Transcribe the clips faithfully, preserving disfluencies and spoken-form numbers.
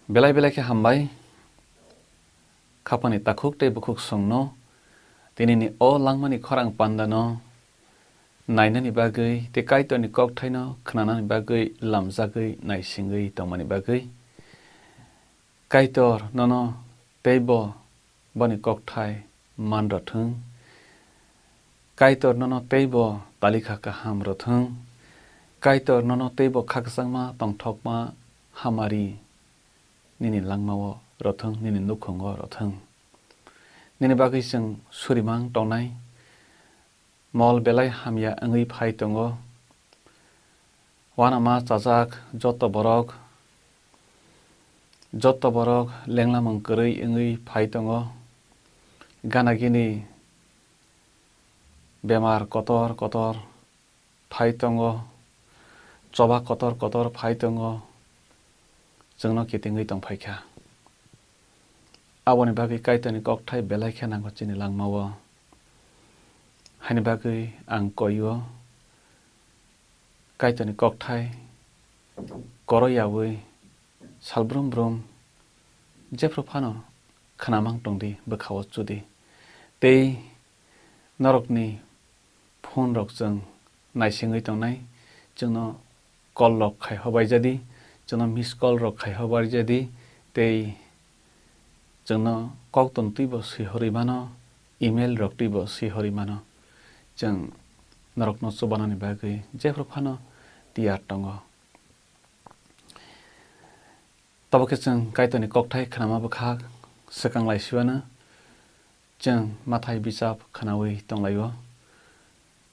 Belai belai khe hambai, khapani takhuk tei bukhuk songno, tinini o langmani khorang pandano nainani bagwi tei Kaitorni kokthaino khnanani bagwi lamjagwi naisingwi tongmani bagwi. Kaitor nono teibo boni kokthai man rw thung. Kaitor nono teibo talikha kaham rw thung. Kaitor nono teibo khakchangma tongthokma hamari nini langmao rw thung, nini nukhungo rw thung. Nini bagwi chwng surimang tongnai mol belai hamya wngwi phai tongo. Uanama chajak joto borok, joto borok lenglamung kwrwi wngwi phai tongo. Gana gini bemar kotor kotor phai tongo, choba kotor kotor phai tongo, chwngno kitingwi tong phai kha. Aboni bagwi Kaitorni kokthai belai khe nango chini langmao. Haini bagwi ang koi-o, Kaitorni kokthai koroyaui salbrum brum jephru phano khnamang tongdi, bwkhao chudi. Tei norokni phone rok chwng naisingwi tongnai, chwngno call rok khai hobai jadi, chwngno miss call rok khai hobai jadi, tei chwngno kok tong twibo swi horwi mano, email rok twibo swi horwi mano. Chwng norokno chubanani bagwi jephru phano tiyar tongo. Tabuk khe chwng Kaitorni kokthai khnama bwkha swkang lai siwano chwng Mathai bichap khnaui tonglaio.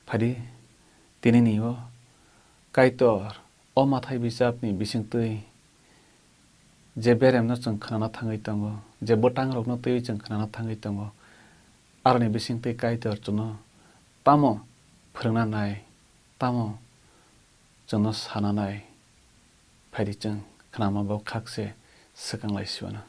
Phadi, tinini o Kaitor o Mathai bichapni bisingtwi je beremno chwng khnana thangwi tongo, je bwtangrokno twiwi chwng khnana thangwi tongo, aroni bisingtwi Kaitor chwngno tamo phwrwngna nai, tamo chwngno sana nai, phaidi chwng khnama bo khakse swkang lai siwano.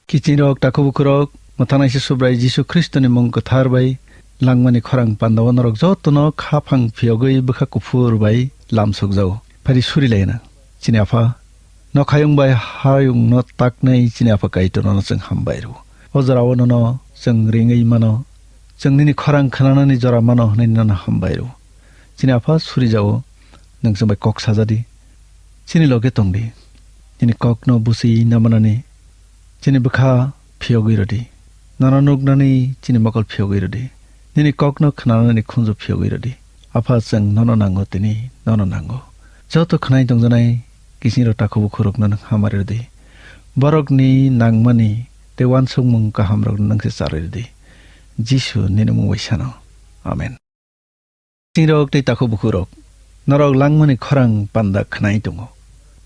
Kiching rok, takhuk bukhuk rok, mwthangnaisi Subrai Jisu Khristoni mung kwthar bai langmani khorang pandao norok jotono khaphang phiyogwi bwkha kuphur bai lamsokjago. Phaidi suri laina. Chini Apha, nokhayung bai hayungno taknai chini Apha Kaitorno chwng hambai rw. O jorao nono chwng ringwi mano, chwng nini khorang khnanani jora mano hwnwi nono hambai rw. Chini Apha surijago, nwng chwng bai kok sajadi, chini loge tongdi, nini kokno busi na manani chini bwkha phiyogwi rwdi, nono nuknani chini mokol phiyogwi rwdi, nini kokno khnanani khunju phiyogwi rwdi. Apha, chwng nono nango, tini nono nango. Joto khnai tongjanai kiching rok, takhuk bukhuk rokno nwng hamari rwdi. Borokni nangmani tei uansukmung kaham rokno nwng se charwi rwdi. Jisu nini mung bai sano. Amen. Kiching rok tei takhuk bukhuk rok, norok langmani khorang panda khnai tongo.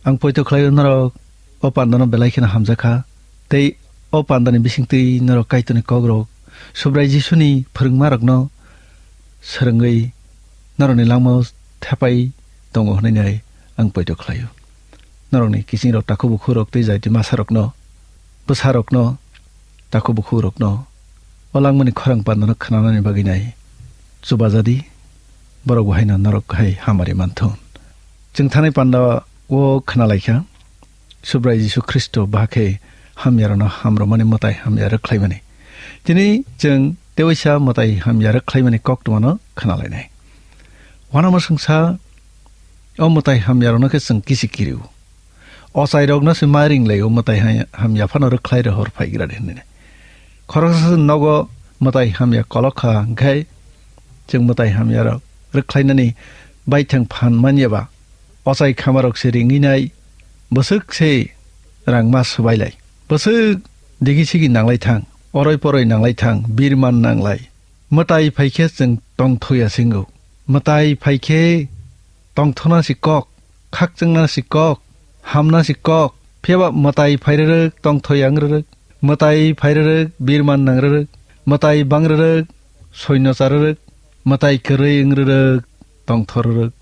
Ang poito khlaio norok o pandano belai kheno hamjakha, tei o pandani bisingtwi norok Kaitorni kokrok, Subrai Jisuni phwrwngmarokno swrwngwi norokni langmao thepai tongo hwnwi nai ang poito khlaio. Norokni kiching rok, takhuk bukhuk rok tei jaiti masa rokno, bwsa rokno, takhuk bukhuk rokno o langmani khorang pandano khnanani bagwi nai chubajadi, borok bo haino norok hai hamari manthun. Chwng thanai panda o khna laikha, Subrai Jisu Khristo bahai khe hamyarokno hamrwmani, mwtai hamya rwkhlaimani. Tini chwng tewaisa mwtai hamya rwkhlaimani koktwmano khna lainai. Uanama swngsa o mwtai hamyarokno khe chwng kisi kirio. Ochairokno se ma ringlaio, mwtai ha-, hamya phano rwkhlai rw hor phaigra de hwnwi. Khoroksa se nogo mwtai hamya kolok kha, hwnkhe chwng mwtai hamyarok rwkhlainani baithang phan manya ba, ochai khamarok se ringwi nai, bwswk se rangma swbailai, bwswk digi sigi nanglai thang, oroi poroi nanglai thang, birman nanglai. Mwtai phai khe chwng tongthoya singo. Mwtai phai khe tongthona si kok, khakchangna si kok, hamna si kok. Phiyaba mwtai phai rwrwk, tongthoi ang rwrwk, mwtai phai rwrwk, birman nang rwrwk, mwtai bang rwrwk, soino cha rwrwk, mwtai kwrwi wng rwrwk, tongtho rwrwk,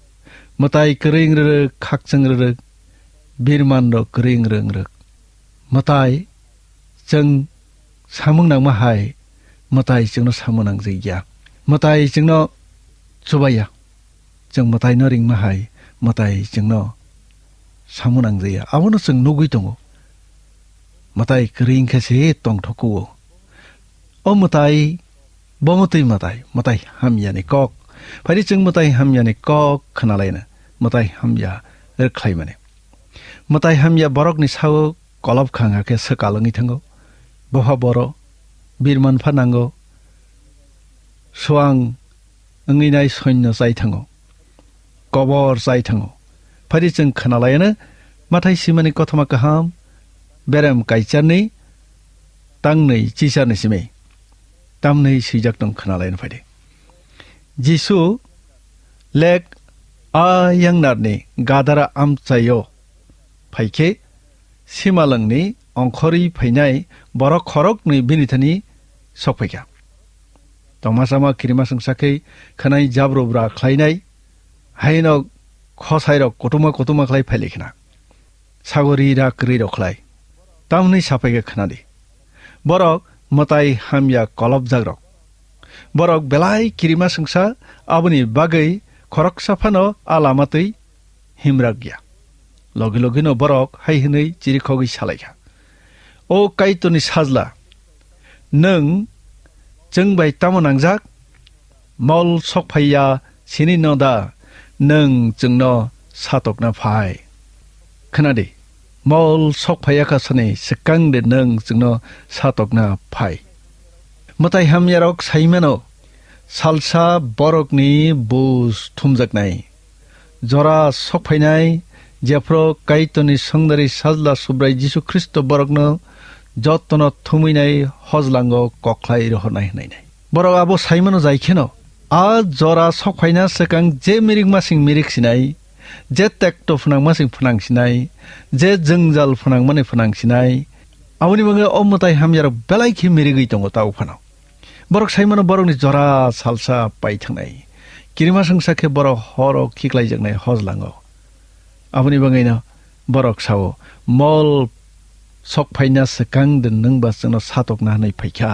mwtai kwrwi wng rwrwk, khakchang rwrwk, birman rok kwrwi wng rwrwk. Mwtai chwng samung nangma hai, mwtai chwngno samung nangjak ya. Mwtai chwngno chubaiya. Chwng mwtaino ringma hai, mwtai chwngno samung nangjaya. Abono chwng nugwi tongo. Mwtai kwrwi wngkhe se tongthokuo. O mwtai, bo mwtwi mwtai, mwtai hamyani kok. Phaidi chwng mwtai hamyani kok khwnalaina, mwtai hamya rwkhlaimani. Mwtai hamya borokni sao kolop khang hakhe swkal wngwi thango. Bopha boro, birman pha nango, swang wngwi nai soinno chai thango, kobor chai thango. Phaidi chwng khwnalaiyano, mathai simani kothoma kaham, berem kaicharni, tangnwi chicharni simi, tamnwi swijak tong khwnalaiyano phaidi. Jisu lek a yangnarni Gadara amchaio phaikhe, simalwngni ongkhorwi phainai borok khoroknwi bini thani sokphaikha. Tongma sama kirima swngsa khe khwnai jabru bra khlainai, haino khosairok kutuma kutuma khlai phailikhna. Sagori ra kwrwi rok khlai. Tamni sapai khe khwnadi. Borok mwtai hamya kolopjakrok. Borok belai kirima swngsa, aboni bagwi khoroksa phano a lama twi himrak ya. Logi logino borok hai hwnwi chirikhogwi salaikha, "O Kaitorni sajla, nwng chwng bai tamo nangjak? Mol sokphaiya sini no da nwng chwngno satokna phai?" Khwnadi, mol sokphaiya kha sani swkang de nwng chwngno satokna phai. Mwtai hamyarok saimano, salsa borokni bus thumjaknai. Jora sokphainai, jephru Kaitorni songdari sajla Subrai Jisu Khristo borokno jotono thumwinai hojlango koklai rohornai hwnainai. Borok abo saimano jai kheno, a jora sokphaina swkang je mirik masing mirik sinai, je tekto phwnang masing phwnang sinai, je jwngjal phwnang mani phwnang sinai, aboni bagwi o mwtai hamyarok belai khe mirigwi tongo tao phano. Borok saimano borokni jora salsa pai thangnai. Kirima swngsa khe borok horo khiklaijaknai hojlango. Aboni bagwino borok sao, "Mol sokphaina swkang de nwng ba chwngno satokna hwnwi phaikha.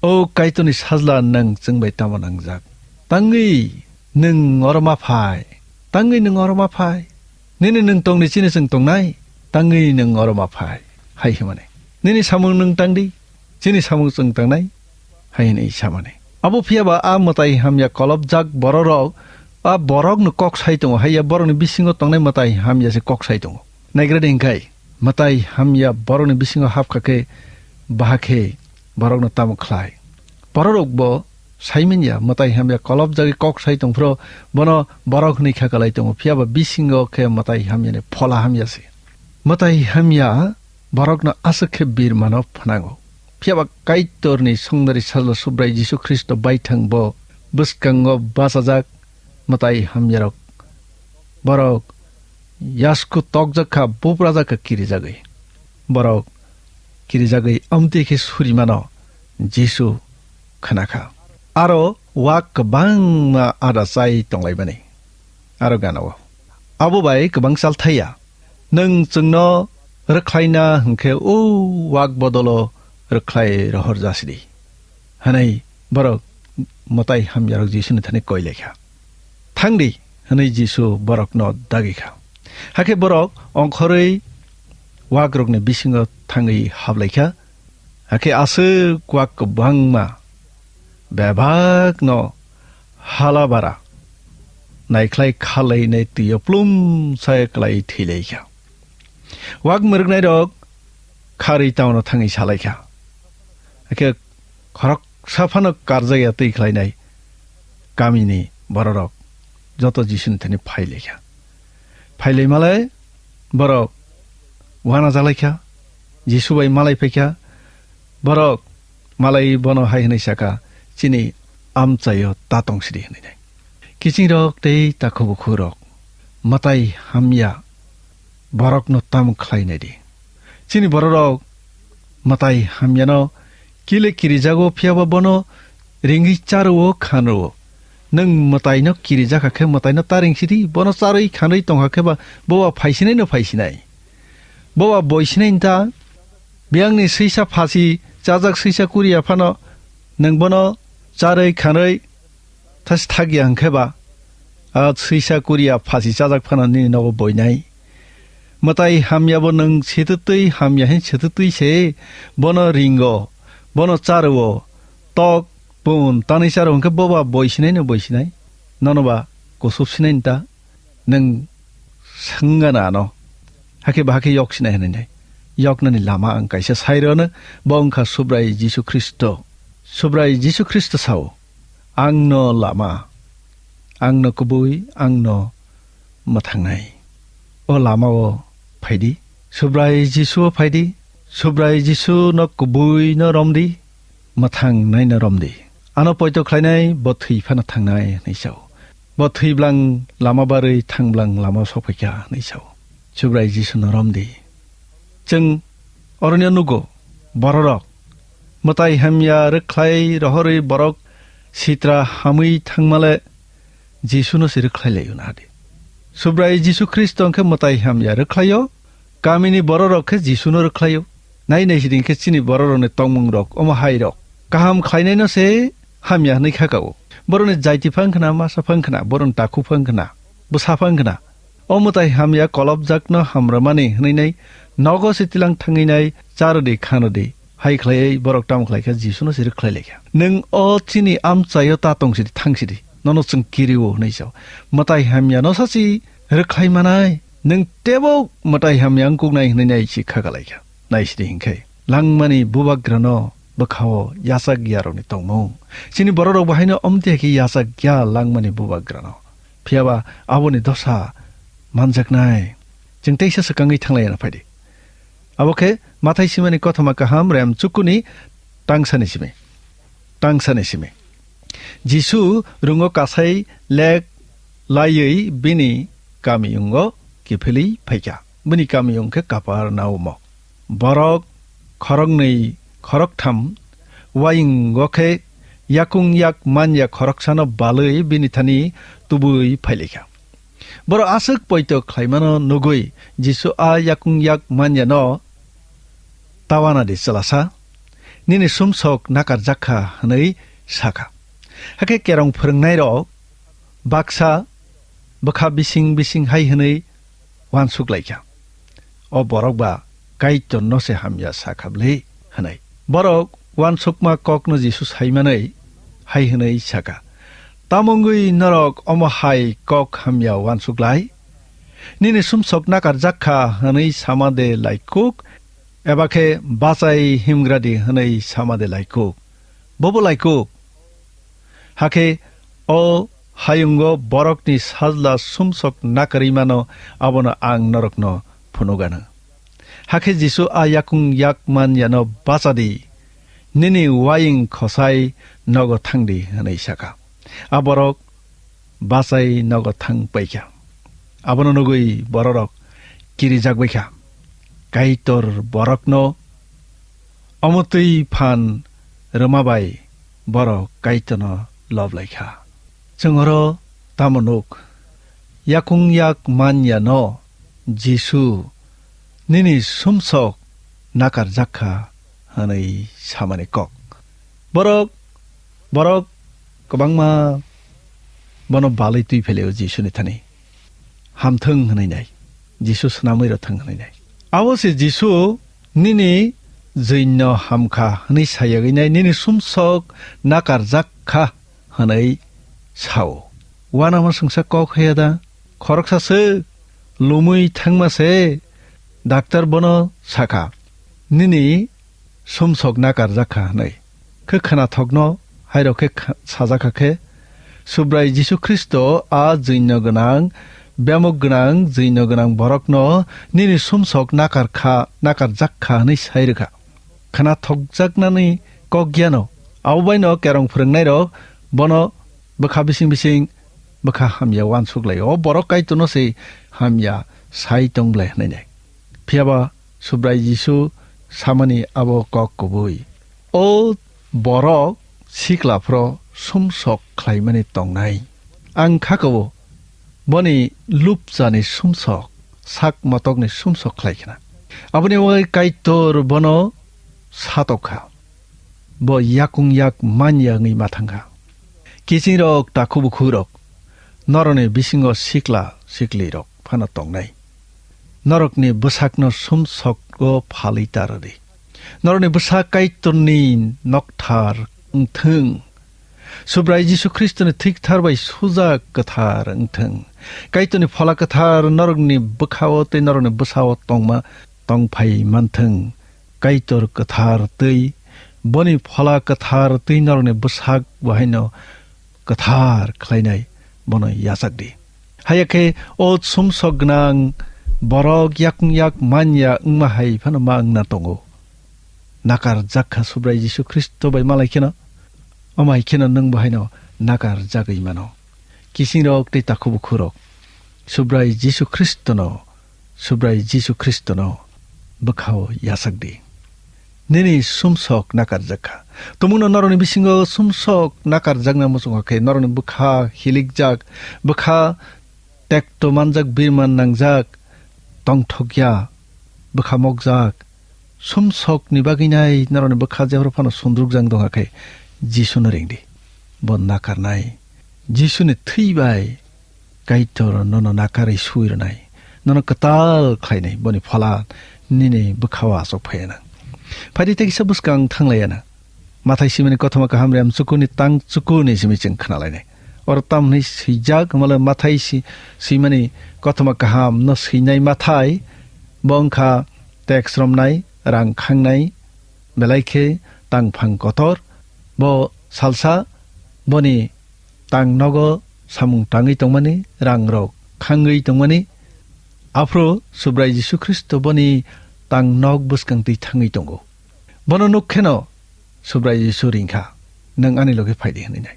O Kaitorni sajla, nwng chwng bai tamo nangjak? Tangwi nwng oro ma phai, tangwi nwng oro ma phai. Nini nwng tongni chini chwng tongnai, tangwi nwng oro ma phai," hai hwnmani. "Nini samung nwng tangdi, chini samung chwng tangnai," hai hwnwi samani. Abo phiya ba a mwtai hamya kolopjak bororok, a borokno kok sai tongo, haiya borokni bisingo tongnai mwtai hamya se kok sai tongo. Naigradi hinkhai, mwtai hamya borokni bisingo hapkha khe, baha khe borokno tamo khlai? Bororokbo saimanya, mwtai hamya kolopjagwi kok sai tongphuru bono borok hwnwi kha kalai tongo, phiya ba bisingo khe mwtai hamyani phola hamya se. Mwtai hamya borokno aswk khe birmano phnango. Phiya ba Kaitorni songdari sajla Subrai Jisu Khristo baithang bo bwskango bachajak mwtai hamyarok. Borok yasku tokjak kha, buprajak kha kirijagwi. Borok kirijagwi amtwi khe surimano Jisu khna kha. Aro wak kwbangma ada chai tonglaimani aro gana-o. Abo bai kwbang chal thaiya. Nwng chwngno rwkhlaina hwnkhe o wak bodolo rwkhlai rohor jasidi, hwnwi borok mwtai hamyarok Jisuni thani koi lai kha. "Thang di," hwnwi Jisu borokno dagi kha. Hakhe borok ongkhorwi wakrokni bisingo thangwi hap lai kha. Hakhe aswk wak kwbangma bebakno hala bara naikhlai khalai nai twi-o plum sa klai thwi lai kha. Wak mwrwknairok kharwi tauno thangwi sa lai kha. Hakhe khoroksa phano karjak ya twi khlainai kamini bororok joto Jisuni thani phai lai kha. Phai lai malai borok uanajak lai kha, Jisu bai malai phai kha. Borok malai bono hai hwnwi sa kha, "Chini amchaio ta tong sidi," hwnwi nai. Kichingrok tei takhuk bukhukrok, mwtai hamya borokno tamo khlai nai di. Chini bororok mwtai hamyano kile kirijago, phiya ba bono ringwi charo-o, khano-o. Nwng mwtaino kirijak kha khe mwtaino ta ring sidi, bono charwi khanwi tong kha khe ba bo ba phaisinai no phaisinai. Bo ba boisinai ta, biyangni swisa phasi chajak swisa kuriya phano nwng bono charwi khanwi thas thak ya hwnkhe ba, a swisa kuriya phasi chajak phano nini nogo boinai. Mwtai hamyabo nwng sitwtwi hamya hin sitwtwi se bono ringo, bono charwo, tok, pun, tanwi charo hwnkhe boba boisinai no boisinai, nono ba kusup sinai ta, nwng swngana ano, hakhe ba hakhe yok sinai hinwi nai. Yoknani lama ang kaisa sairwno, bo wngkha Subrai Jisu Khristo. Subrai Jisu Khristo sao, "Angno lama, angno kubui, angno mwthangnai. O lamao phaidi, Subrai Jisuo phaidi, Subrai Jisuno kubuino romdi, mwthangnaino romdi. Ano poito khlainai bo thwi phano thangnai," hinwi sao. Bo thwiblang lama barwi thangblang lama sokphaikha hinwi sao. Subrai Jisuno romdi. Chwng oroni nugo, bororok mwtai hamya rwkhlai rohorwi borok sitra hamwi thangmale Jisuno se rwkhlai laio nadi. Subrai Jisu Khristo wngkhe mwtai hamya rwkhlaio, kamini bororok khe Jisuno rwkhlaio. Nai nai sidi khe chini bororokni tongmungrok, omo hairok kaham khlainaino se hamya hwnwi kha kao. Borokni jaiti phang khna, masa phang khna, borokni takhu phang khna, bwsa phang khna. O mwtai hamya kolopjakno hamrwmani hwnwi nai nogo se tilang thangwi nai charwdi khanwdi hai khlaiwi borok tamo khlaikha Jisuno se rwkhlai laikha. Nwng o chini amchaio ta tongsidi thangsidi, nono chwng kirio hwnwi sao. Mwtai hamyano sachi rwkhlai manai, nwng tebo mwtai hamya wngkuknai hwnwi nai si kha kalaikha. Naisidi hinkhe langmani bubagrano bwkhao yachak yarokni tongmung. Chini bororok bo haino omtwi hai khe yachak ya langmani bubagrano. Phiyaba aboni dosa manjaknai. Chwng teisa swkangwi thanglaiya na phaidi. Abo khe Mathai simani kothoma kaham rem chukuni tangsani simi. Tangsani simi. Jisu rungo kasai lek laiwi bini kamiyungo kiphilwi phaikha. Bini kamiyung khe Kaparnaumo. Borok khoroknwi khoroktham wayingo khe yakung yak manya khoroksano balwi bini thani tubui phailaikha. Borok aswk poito khlaimano nugwi Jisu a yakung yak manyano, "Tawana di, chwlasa, nini sumsok nakarjak kha," hwnwi sakha. Hakhe kerong phwrwngnairok baksa bwkha bising bising hai hwnwi uansuk laikha, "O borok ba Kaitorno se hamya sakha bwle," hwnwi. Borok uansukma kokno Jisu saimanwi hai hwnwi sakha, "Tamo wngwi norok omo hai kok hamya uansuk lai? Nini sumsok nakarjak kha hwnwi sama de laikuk, eba khe bachai himgra di hwnwi sama de laikuk? Bobo laikuk? Hakhe o hayungo borokni sajla sumsok nakarwi mano, abono ang norokno phunugano." Hakhe Jisu a yakung yak manyano, "Bacha di, nini waying khosai nogo thang di," hwnwi sakha. A borok bachai nogo thang paikha. Abono nugwi bororok kirijak baikha. Kaitor borokno omo twi phan rwma bai borok Kaitorno lob laikha. Chwng oro tamo nuk? Yakung yak manyano Jisu, "Nini sumsok nakarjak kha," hwnwi samani kok. Borok, borok kwbangma bono balwi twi phelaio Jisuni thani. "Hamthwng," hwnwi nai. Jisu swnamwi rw thwng hwnwi nai. Abo se Jisu, "Nini jwino hamkha," hwnwi sayagwi nai, "Nini sumsok nakarjak kha," hwnwi sao. Uanama swngsa kok haya da? Khoroksa se lumwi thangma se daktar bono sakha, "Nini sumsok nakarjak kha," hwnwi. Khe khwnathokno hairok khe kha-, sajakha khe, Subrai Jisu Khristo a jwino gwnang, bemuk gwnang, jwino gwnang borokno, "Nini sumsok nakar kha, nakarjak kha," hwnwi sai rwkha. Khwnathokjaknani kok giyano. Abo baino kerong phwrwngnairok bono bwkha bising bising bwkha hamya uansuk lai. O borok Kaitorno se hamya sai tong bwlai hwnwi nai. Phiyaba Subrai Jisu samani abo kok kubui. O borok sikla phro sumsok khlaimani tongnai. Ang kha kabo boni lupchani sumsok, sak motokni sumsok khlai khna. Aboni bagwi Kaitor bono satok kha. Bo yakung yak manya wngwi ma thang kha. Kichingrok, takhu bukhurok, norokni bisingo sikla siklirok phano tongnai. Norokni bwsakno sumsogo phalwi ta rwdi. Norokni bwsak Kaitorni nokthar wngthwng. Subrai Jisu Khristoni thwi kwthar bai sujak kwthar wngthwng. Kaitorni Phola Kwthar norokni bwkhao tei norokni bwsao tongma tongphai manthwng. Kaitor kwthar twi boni Phola Kwthar twi norokni bwsak bo haino kwthar khlainai, bono yachak di. Haya khe o sumsok gwnang borok yakung yak manya wngma hai phano ma wngna tongo. Nakar jak kha Subrai Jisu Khristo bai malai kheno, omo hai kheno nwng bo haino nakar jagwi mano. Kisingrok tei takhuk bukhurok Subrai Jisu Khristono, Subrai Jisu Khristono bwkhao yachak di. Nini sumsok nakarjak kha. Tumungno norokni bisingo sumsok nakarjakna muchungo khe norokni bwkha hilikjak, bwkha tekto manjak, birman nangjak, tongthokya, bwkha mokjak, sumsokni bagwi nai norokni bwkha jephru phano sundrukjak dongkha khe Jisuno ringdi. Bo nakarnai. Jisuni thwi bai Kaitor nono nakarwi sui rwnai, nono kwtal khlainai, boni Phola nini bwkhao achuk phaiya nang. Phaidi tei kisa bwskang thanglaiya nang. Mathai simani kothoma kaham rem chukuni tang chukuni simi chwng khnalainai. Oro tamni swijak hwnmale Mathai si-, simani kothoma kaham no swinai Mathai, bo wngkha tax romnai, rang khangnai, belai khe tangphang kotor. Bo salsa boni tang nogo samung tangwi tongmani, rangrok khangwi tongmani, aphuru Subrai Jisu Khristo boni tang nok bwskang twi thangwi tongo. Bono nuk kheno Subrai Jisu ringkha, "Nwng ani logi phaidi," hwnwi nai.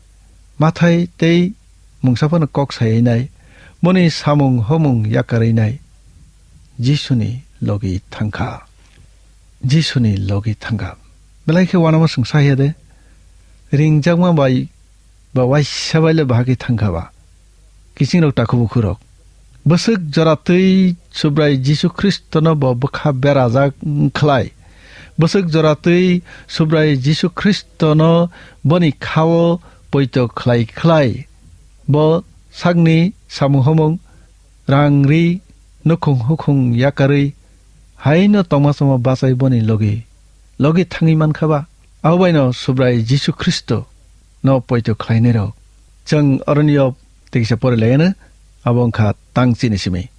Mathai tei mungsa phano kok sayai nai, boni samung homung yakarwi nai, Jisuni logi thangkha. Jisuni logi thangkha. Belai khe uanama chwng sahiya de, ringjakma bai ba waisa bai le bahai khe thangkha ba. Kisingrok takhuk bukhurok. Bwswk jora twi Subrai Jisu Khristono bo bwkha berajak wngkhlai. Bwswk jora twi Subrai Jisu Khristono boni khao poito khlai khlai. Bo sakni samung homung, rang ri, nukhung hukhung yakarwi, haino tongma chongma bachai boni logi, logi thangwi mankha ba? Abo baino Subrai Jisu Khristo no poito khlainairok. Chwng oroni o tekisa pori laiano, abo wngkha tang chini simi.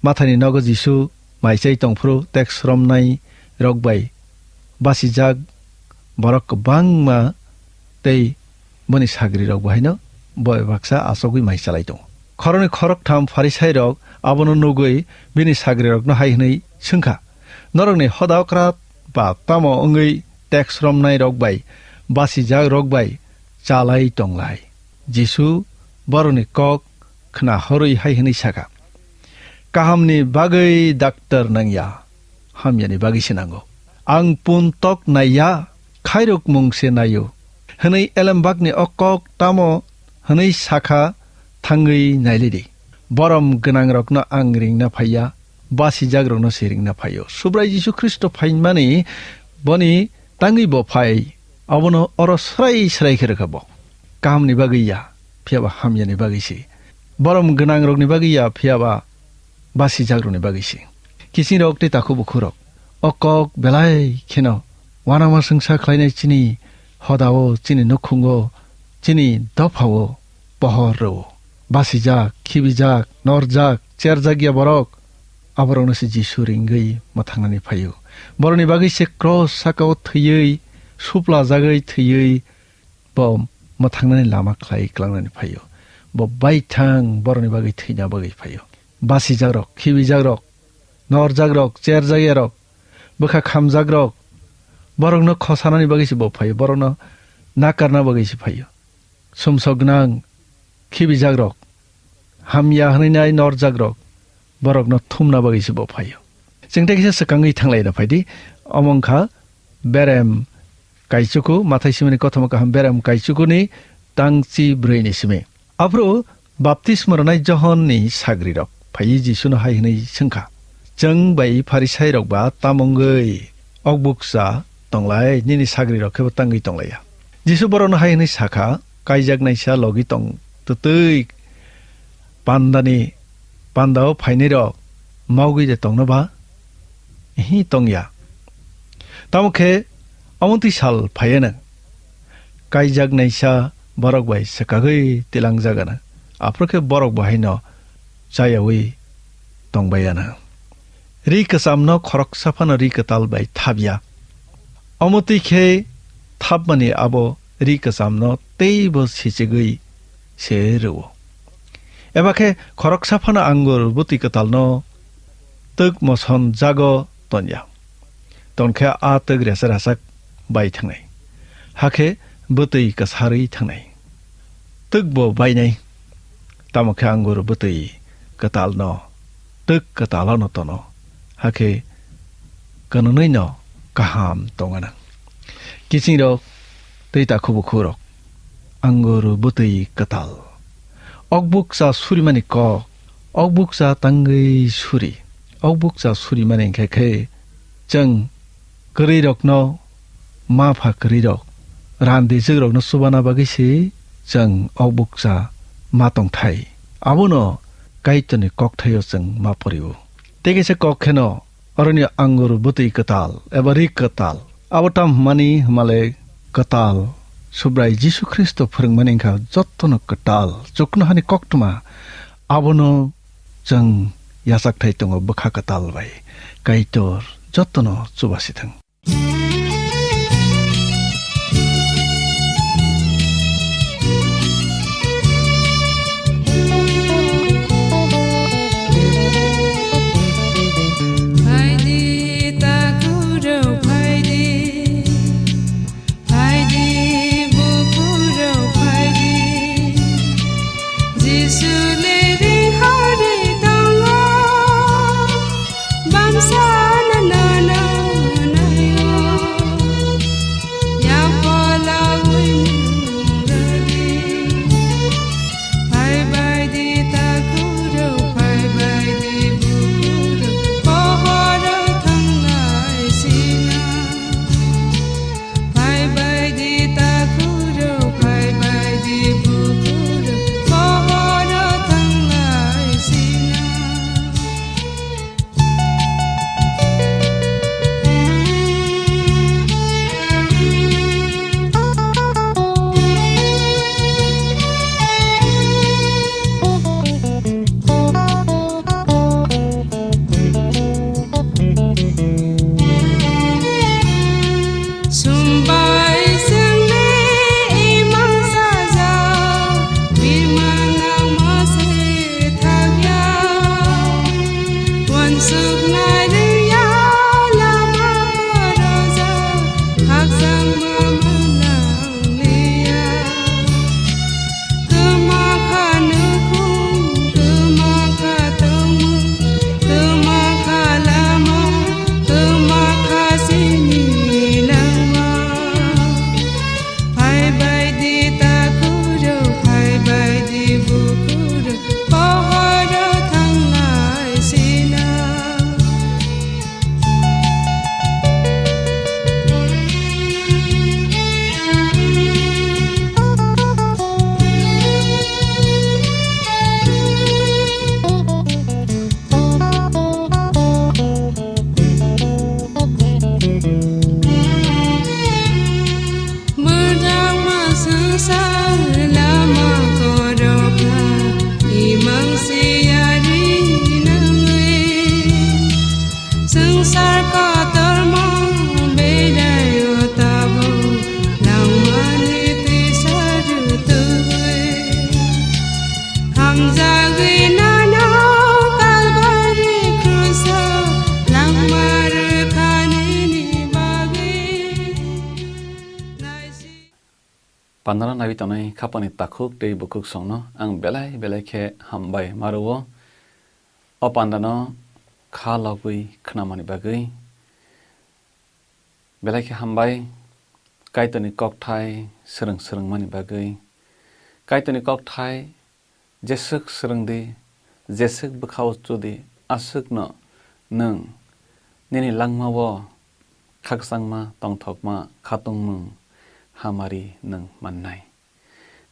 Mathaini nogo Jisu mai chai tongphuru tax romnai rok bai basijak borok kwbangma tei boni sagrirok bo haino bo baksa achogwi mai chalai tongo. Khoroknwi khoroktham Pharisairok abono nugwi bini sagrirokno hai hwnwi swngkha, "Norokni hoda okra ba tamo wngwi tax romnairok bai basijakrok bai chalai tonglai?" Jisu borokni kok khna horwi hai hwnwi sakha, "Kahamni bagwi daktor nangya, hamyani bagwi se nango. Ang pun tok naiya, khairokmung se naio," hwnwi elembakni o kok tamo hwnwi sakha, thangwi nailidi. Borom gwnangrokno ang ringna phaiya, basijakrokno se ringna phaio. Subrai Jisu Khristo phaimani boni tangwi bo phai, abono oro srai srai khe rwkha bo. Kahamni bagwi ya, phiyaba hamyani bagwi se. Borom gwnangrokni bagwi ya, phiyaba basijakrokni bagwi se. Kisingrok tei takhuk bukhurok, o kok belai kheno uanama chwngsa khlainai chini hodao, chini nukhungo, chini dophao pohor rwo. Basijak, khibijak, norjak, cherjakya borok, aborokno se Jisu ringwi mwthangnani phaio. Borokni bagwi se cross sakao thwiwi, suplajagwi thwiwi, bo mwthangnani lama khlai klangnani phaio. Bo baithang borokni bagwi thwina bagwi phaio. Basijakrok, khibijakrok, norjakrok, cherjakyarok, bwkha khamjakrok, borokno khosanani bagwi se bo phaio, borokno nakarna bagwi se phaio. Sumsok gwnang khibijakrok, hamya hwnwi nai norjakrok, borokno thumna bagwi se bo phaio. Chwng tei kisa swkangwi thanglaina phaidi, omo wngkha berem kaichuku, Mathai simani kothoma kaham berem kaichukuni tangchi brwini simi. Aphuru baptisma rwnai Johonni sagrirok phaiwi Jisuno hai hwnwi swngkha, "Chwng bai Pharisairok ba tamo wngwi okbukcha tonglai, nini sagrirok khe bo tangwi tonglaiya?" Jisu borokno hai hwnwi sakha, "Kaijaknaisa logi tong twtwi pandani, pandao phainairok maugwi de tongno ba? Hi tongya. Tamo khe omo twi sal phaiya nang. Kaijak naisa borok bai swkagwi tilangjak gana. Aphuru khe borok bo haino chayaui tongbaiya nang. Ri kwchamno khoroksa phano ri kwtal bai thabya. Omo twi khe thapmani abo ri kwchamno teibo sichigwi se rwo. Eba khe khoroksa phano angur bwtwi kwtalno twk moson jago tonya. Tonkhe a twk resa rasa bai thangnai. Hakhe bwtwi kwsarwi thangnai. Twk bo bainai. Tamo khe angur bwtwi kwtalno twk kwtalono tono. Hakhe kwnwnwino kaham tongana. Kisingrok tei takhubukhurok angur bwtwi kwtal. Okbukcha surimani kok, okbukcha tangwi suri, okbukcha surimani hinkhe khe chwng kwrwirokno, ma pha kwrwirok, randijwkrokno chubana bagwi se chwng okbukcha ma tongthai. Abono Kaitorni kokthaio chwng ma porio. Tei kaisa kok kheno, oroni angur bwtwi kwtal eba ri kwtal. Abo tam hwnmani hwnmale kwtal Subrai Jisu Khristo phwrwngmani wngkha jotono kwtal. Chuknohani koktwma abono chwng yachakthai tongo bwkha kwtal bai. Kaitor jotono chubasi thwng. Phaidi, takhurok phaidi, phaidi, bukhurok phaidi, Jisu le ri hari tongo, bamsa na na na naio. Yapala wini radi. Phai bai di takuro, phai bai di bukuro, pohoro thanglai sina. Phai bai di takuro, phai bai di bukuro, pohoro thanglai sina. Sumbai sengni imang sajak, bimang nangma se thakya. Wansuk nai rwya lama rojak, khakchangma manang liya. Kwma kha nukhung, kwma kha tongmung, kwma kha lama, kwma kha sini langma. Phai bai di takhuro, phai bai di bukhuro, pohoro thanglai sina. Mwthangma swngchar lama korokha, imang siyari nangwi. Swngchar kotorma beraio tabuk, langmani twisa rwtugwi. Hamjagwi nano Kalbari kruso langma rwkha nini bagwi. Naisi- Pandano naiwi tongnai khapani takhuk tei bukhuk songno ang belai belai khe hambai ma rwo. O pandano kha logwi khnamani bagwi belai khe hambai. Kaitorni kokthai swrwng swrwngmani bagwi. Kaitorni kokthai jeswk swrwng di, jeswk bwkha-o chu di, aswkno nwng nini langma-o khakchangma, tongthokma, khatungmung, hamari nwng mannai.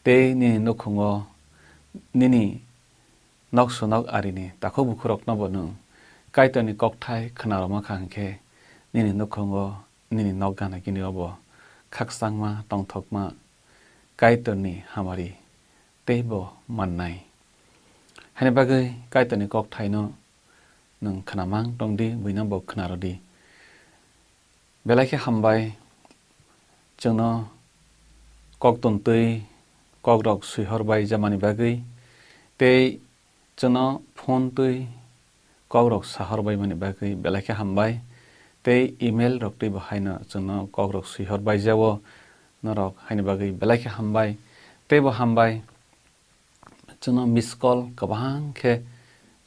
Tei nini nukhungo nini nok sunok arini takhuk bukhuroknobo nwng Kaitorni kokthai khwnarwma kha hwnkhe, nini nukhungo, nini nok gana gini obo khakchangma, tongthokma Kaitorni hamari teibo mannai. Haini bagwi Kaitorni kokthaino nwng khwnamang tongdi, buino bo khwnarwdi. Belai khe hambai, chwngno kok tontwi kokrok swihor bai jamani bagwi, tei chwngno phone twi kokrok sahor bai mani bagwi belai khe hambai, tei email rok twi bo haino chwngno kokrok swihor bai jao, norok haini bagwi belai khe hambai, teibo hambai. Chwngno miss call kwbang khe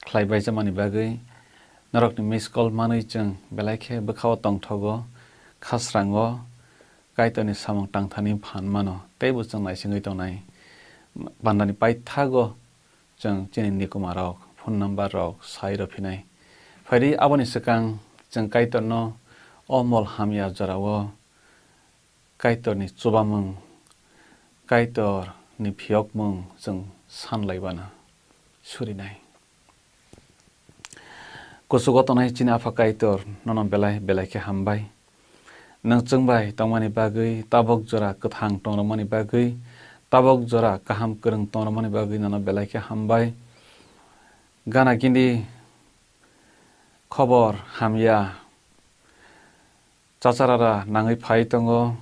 khlai baijamani bagwi, norokni miss call manwi chwng belai khe bwkhao tongthogo, khasrango, Kaitorni samung tangthani phan mano, teibo chwng naisingwi tongnai. Pandani paithago chwng chini nikumarok, phone number rok sai rw phinai. Phaidi aboni swkang chwng Kaitorno o mol hamya jorao Kaitorni chubamung, Kaitorni phiyokmung chwng sanlaibana surinai. Kuchugo tongnai chini Apha Kaitor, nono belai belai khe hambai. Nwng chwngbai tongmani bagwi, tabok jora kwthang tongrwmani bagwi, tabok jora kaham kwrwng tongrwmani bagwi nono belai khe hambai. Gana gini khobor hamya, chacharara nangwi phai tongo,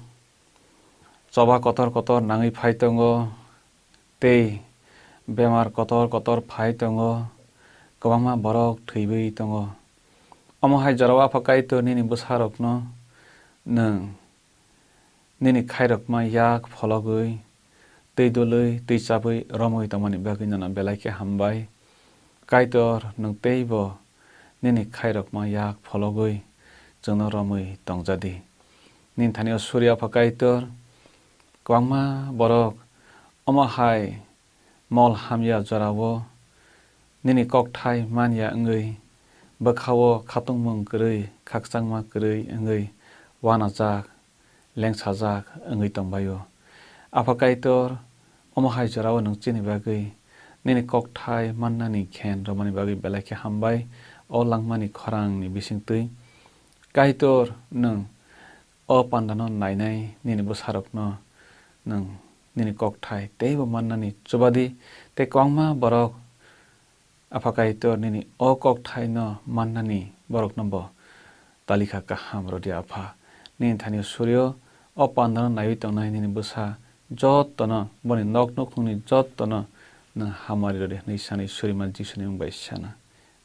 choba kotor kotor nangwi phai tongo, tei bemar kotor kotor phai tongo, kwbangma borok thwiwi tongo. Omo hai jorao Apha Kaitor nini bwsarokno nwng nini khairokma yak phologwi, twi dului, twi chabwi romwi tongmani bagwi nono belai khe hambai. Kaitor, nwng teibo nini khairokma yak phologwi chwngno romwi tongjadi. Nini thani o suri Apha Kaitor, kwbangma borok omo hai mol hamya jorao nini kokthai manya wngwi, bwkhao khatungmung kwrwi, khakchangma kwrwi wngwi uanajak, lengsajak wngwi tongbaio. Apha Kaitor, omo hai jorao nwng chini bagwi nini kokthai mannani khen rwmani bagwi belai khe hambai. O langmani khorangni bisingtwi Kaitor, nwng o pandano nainai nini bwsarokno nwng nini kokthai teibo mannani chubadi, tei kwbangma borok Apha Kaitor nini o kokthaino mannani borokno bo talikha kaham rwdi Apha. Nini thani surio o pandano naiwi tongnai nini bwsa jottono, boni nok nukhungni jottono nwng hamari rwdi hwnwi sanwi surima Jisuni mung bai sana.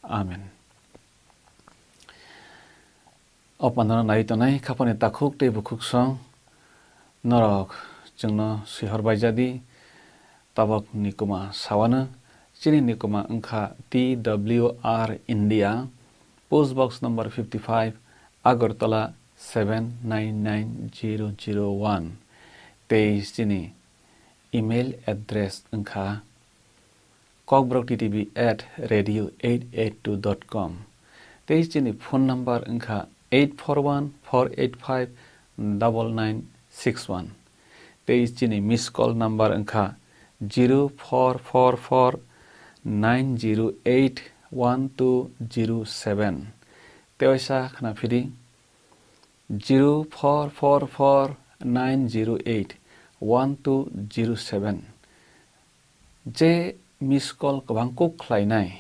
Amen. O pandano naiwi tongnai khapani takhuk tei bukhuk song norok chwngno swihor baijadi. Tabok nikuma sawano, chini nikuma wngkha T W R India, post box number fifty five, Agartala seven nine nine zero zero one, tei chini email address wngkha kokborok T T V at radio eight eight two dot com, tei chini phone number wngkha eight four one four eight five double nine six one, tei chini miss call number wngkha zero four four four nine zero eight one two zero seven. Tewaisa khwnaphidi, zero four four four nine zero eight one two zero seven. Je miss call kwbang kuk khlainai,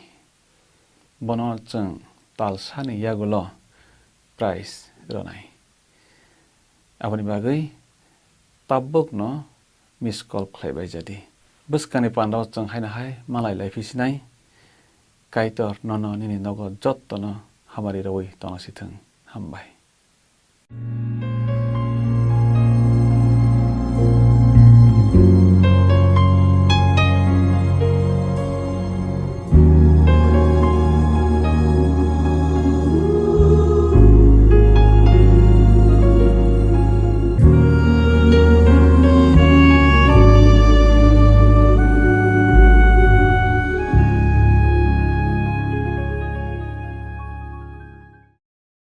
bono chwng talsani yagulo prize rwnai. Aboni bagwi tabukno miss call khlaibai jadi. Bwskangni pandao chwng haino hai malai lai phisinai. Kaitor nono nini nogo jottono hamari rwui tongna sithwng. Hambai.